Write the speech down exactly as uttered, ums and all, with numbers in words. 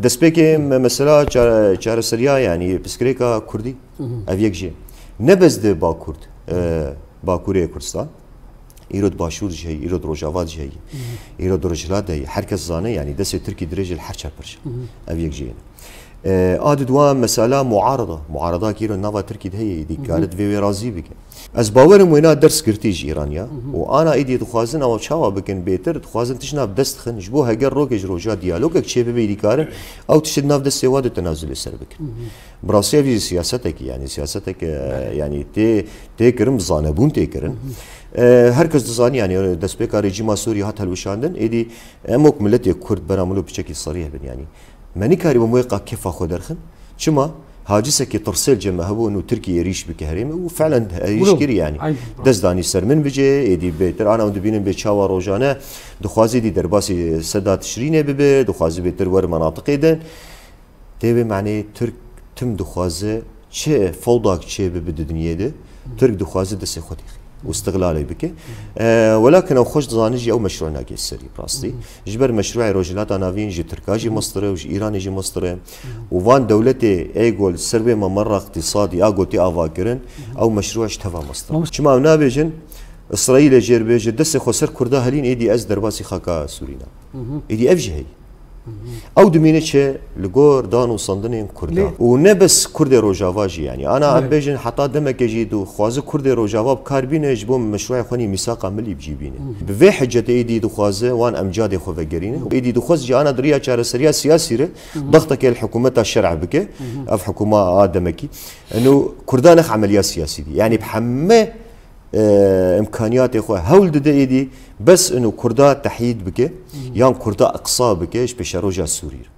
Destpêkê me-, mesela çare-, çareseriya, yanî pirsgirêka Kurdî, ev yek jî. Ne bes di Bakur, e, Bakurê Kurdistan, îro di Başûr jî heye, îro di Rojava jî heye, îro di Rojhilat de heye. Her kes zane, yanî destê Tirkî dirêj e li her çar perçe. Ev yek jî ye. E, a di dua mesela muarada. Muarada ki îro nava Tirkî de heye, êdî kare divê wê razî bike. Ez bawerim wêna ders girtî ji Îran ya. Û ana êdî dixwazin ew çawa bikin bêtir, dixwazin tişt nav dest dixin. Ji bo heger rokê ji roja diyalogek çê bibe êdî karin, ew tişt di nav destê wa de tenazulê ser bikin. Bi rastî ev jî siyasetekî, yanî siyasetek, e, yanî tê, tê kirin, bi zanebûn tê kirin. E, her kes dizanî, yanî destpêka rejîma Sûrî hat helwişandin, êdî em wek miletê Kurd bera min û piçekî serî hebin, yanî me nikarîbûn wê qa kêfa xwe derxin. Çima? Hacisekî tirsê li cem me hebûn û Tirkiye êrîş bike herêmê û felen êrîş Wilo. Kirî, yanî. Aynen. Dest danî ser min bicê, êdî bêtir ana em dibînin bê çawa rojane, dixwazî dî derbasî seda tişrînê bibe, dixwazî bêtir were menatiqê din. Tê vê maneyê Tirk tim dixwaze çi fewdak çê bibe di dinyê de, Tirk dixwaze destê xwe têxî û istiqlalê bike. E, welakin ew xweş dizane jî ew meşrû nake serî bi rastî. Ji ber meşrûyê Rojhilata Navîn ji Tirka jî mestir e û ji Îranê jî mestir e. Û van dewletê ê ku li ser wê mamera îqtîsadî a gotî ava kirin, ew meşrû ji teva mestir e. Çima em nabêjin, Îsraîlê jêr bêje, destê xwe ser Kurda helîn, êdî ez derbasî xaka Sûrî nabim. Êdî ev jî heye. Ew dimîne çi li gor dan û sandinên Kurda. Lê û ne bes Kurdê Rojava jî, yanî. Ana em Evet. bêjin heta demeke jî dixwaze Kurdê Rojava bi kar bîne ji bo meşrûyê xwe nî mîsaqa milî bi cî bîne. Bi vê hicetê êdî dixwaze wan emcadê xwe vegerîne. Êdî dixwaze jî ana di riya çareseriya siyasî re dexteke li hikûmeta şer'a bike. Ev hikûma a demekî. Eno Kurda nex emeliya siyasî dî. Yanî bi heme, e, imkaniyatê xwe hewl dide êdî bes eno Kurda tehyîd bike, yan Kurda iqsa bike ji pêşeroja Sûrî re.